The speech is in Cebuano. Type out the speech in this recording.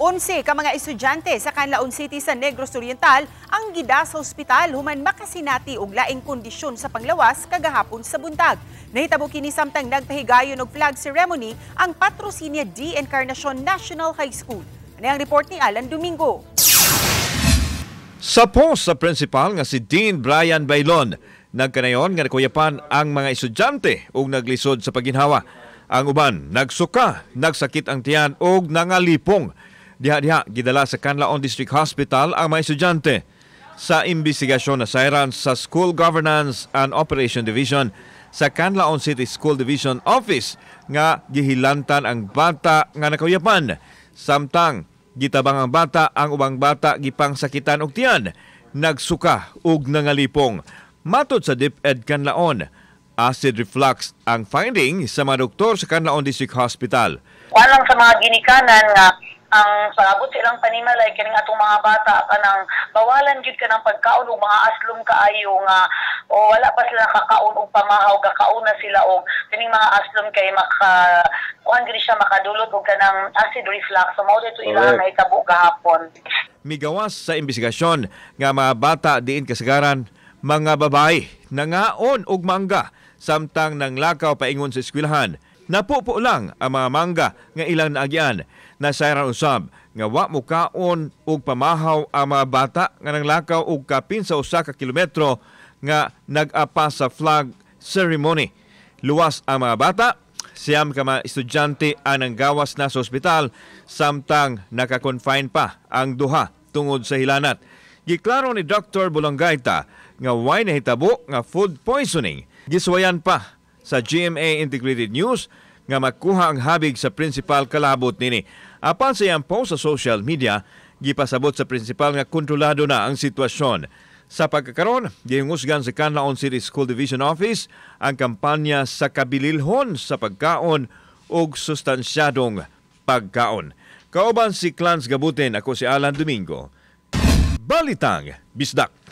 11 ka mga estudyante sa Canlaon City sa Negros Oriental ang gida sa ospital human makasinati og laing kondisyon sa panglawas kagahapon sa buntag. Nahitabo kini samtang nagpahigayon og flag ceremony ang Patrocinia D. Encarnacion National High School. Ani ang report ni Alan Domingo. Sa post sa principal nga si Dean Brian Bailon, nagkanayon nga nakuyapan ang mga estudyante ug naglisod sa paginhawa. Ang uban nagsuka, nagsakit ang tiyan ug nangalipong. Diha-diha gidala sa Canlaon District Hospital ang mga estudyante. Sa imbestigasyon, nasayran sa School Governance and Operation Division sa Canlaon City School Division Office nga gihilantan ang bata nga nakayapan. Samtang gitabang ang bata, ang ubang bata gipangsakitan og tiyan, nagsuka ug nangalipong. Matod sa DepEd Canlaon, acid reflux ang finding sa mga doktor sa Canlaon District Hospital. Kuan lang sa mga ginikanan nga ang sa abot silang panimalay kining atong mga bata, kanang bawalan gyud kanang pagkaon og mga aslom kaayo nga o wala pa sila nakakaon og pamahaw, gakaon na sila og kining mga aslom kay maka kuan gyud siya, makadulot og kanang acid reflux. So mao dito ilang nahitabo gahapon. Migawas sa investigasyon nga mga bata diin kasagaran mga babae nangaon og mangga samtang nanglakaw paingon sa eskwelahan. Napupo lang ang mga mangga nga ilang naagian. Nasayran usab nga wa mokaon og pamahaw ang mga bata nga nanglakaw og kapin sa 1 ka kilometro nga nag-apa sa flag ceremony. Luwas ang mga bata, 9 ka mga estudyante ang nanggawas na sa ospital samtang naka-confine pa ang duha tungod sa hilanat. Giklaro ni Dr. Bolongaita nga way nahitabo nga food poisoning. Gisuwayan pa sa GMA Integrated News nga makuha ang habig sa principal kalabot nini. Apan sa iyang post sa social media, gipasabot sa principal nga kontrolado na ang sitwasyon. Sa pagkakaron, gihungusgan sa Canlaon City School Division Office ang kampanya sa kabililhon sa pagkaon ug sustansyadong pagkaon. Kauban si Clans Gabutin, ako si Alan Domingo. Balitang Bisdak.